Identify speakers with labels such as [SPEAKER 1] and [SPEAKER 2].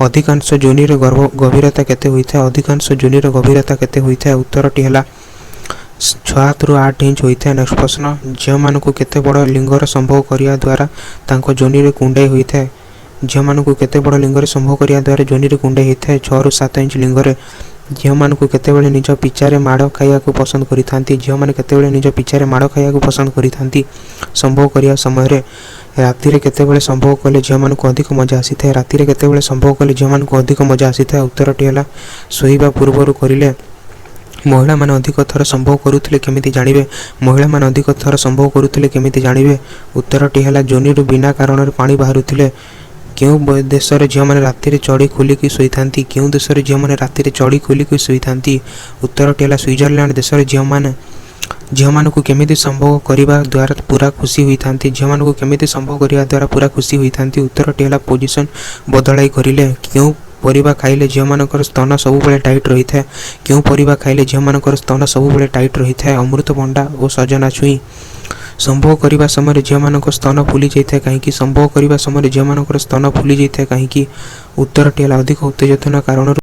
[SPEAKER 1] ଅଧିକାଂଶ ଯୋନିର ଗଭୀରତା କେତେ ହୋଇଥାଏ? ଅଧିକାଂଶ ଯୋନିର ଗଭୀରତା କେତେ ହୋଇଥାଏ? ଉତ୍ତରଟି ହେଲା 7ରୁ 8 ଇଞ୍ଚ ହୋଇଥାଏ। ନେକ୍ସଟ ପ୍ରଶ୍ନ, ଝିଅମାନଙ୍କୁ କେତେ ବଡ଼ ଲିଙ୍ଗର ସମ୍ଭୋଗ କରିବା ଦ୍ୱାରା ତାଙ୍କ ଯୋନିରେ କୁଣ୍ଡାଇ ହୋଇଥାଏ? ଝିଅମାନଙ୍କୁ କେତେ ବଡ଼ ଲିଙ୍ଗରେ ସମ୍ଭୋଗ କରିବା ଦ୍ୱାରା ଯୋନିରେ କୁଣ୍ଡାଇ ହୋଇଥାଏ? 6ରୁ 7 ଇଞ୍ଚ ଲିଙ୍ଗରେ। ଝିଅମାନଙ୍କୁ କେତେବେଳେ ନିଜ ପିଚାରେ ମାଡ଼ ଖାଇବାକୁ ପସନ୍ଦ କରିଥାନ୍ତି? ଝିଅମାନେ କେତେବେଳେ ନିଜ ପିଚାରେ ମାଡ଼ ଖାଇବାକୁ ପସନ୍ଦ କରିଥାନ୍ତି? ସମ୍ଭୋଗ କରିବା ସମୟରେ। ରାତିରେ କେତେବେଳେ ସମ୍ଭୋଗ କଲେ ଝିଅମାନଙ୍କୁ ଅଧିକ ମଜା ଆସିଥାଏ? ରାତିରେ କେତେବେଳେ ସମ୍ଭୋଗ କଲେ ଝିଅମାନଙ୍କୁ ଅଧିକ ମଜା ଆସିଥାଏ? ଉତ୍ତରଟି ହେଲା ଶୋଇବା ପୂର୍ବରୁ କରିଲେ। ମହିଳାମାନେ ଅଧିକ ଥର ସମ୍ଭୋଗ କରୁଥିଲେ କେମିତି ଜାଣିବେ? ମହିଳାମାନେ ଅଧିକ ଥର ସମ୍ଭୋଗ କରୁଥିଲେ କେମିତି ଜାଣିବେ? ଉତ୍ତରଟି ହେଲା ଯୋନିରୁ ବିନା କାରଣରେ ପାଣି ବାହାରୁଥିଲେ। କେଉଁ ଦେଶରେ ଝିଅମାନେ ରାତିରେ ଚଡ଼ି ଖୋଲିକି ଶୋଇଥାନ୍ତି? କେଉଁ ଦେଶରେ ଝିଅମାନେ ରାତିରେ ଚଡ଼ି ଖୋଲିକି ଶୋଇଥାନ୍ତି? ଉତ୍ତରଟି ହେଲା ସୁଇଜରଲ୍ୟାଣ୍ଡ ଦେଶରେ ଝିଅମାନେ। ଝିଅମାନଙ୍କୁ କେମିତି ସମ୍ଭୋଗ କରିବା ଦ୍ୱାରା ପୁରା ଖୁସି ହୋଇଥାନ୍ତି? ଝିଅମାନଙ୍କୁ କେମିତି ସମ୍ଭୋଗ କରିବା ଦ୍ୱାରା ପୁରା ଖୁସି ହୋଇଥାନ୍ତି? ଉତ୍ତରଟି ହେଲା ପୋଜିସନ୍ ବଦଳାଇ କରିଲେ। କେଉଁ ପରିବା ଖାଇଲେ ଝିଅମାନଙ୍କର ସ୍ତନ ସବୁବେଳେ ଟାଇଟ୍ ରହିଥାଏ? କେଉଁ ପରିବା ଖାଇଲେ ଝିଅମାନଙ୍କର ସ୍ତନ ସବୁବେଳେ ଟାଇଟ୍ ରହିଥାଏ? ଅମୃତଭଣ୍ଡା ଓ ସଜନା ଛୁଇଁ। ସମ୍ଭୋଗ କରିବା ସମୟରେ ଝିଅମାନଙ୍କ ସ୍ତନ ଫୁଲି ଯାଇଥାଏ କାହିଁକି? ସମ୍ଭୋଗ କରିବା ସମୟରେ ଝିଅମାନଙ୍କର ସ୍ତନ ଫୁଲି ଯାଇଥାଏ କାହିଁକି? ଉତ୍ତରଟି ହେଲା ଅଧିକ ଉତ୍ତେଜନା କାରଣରୁ।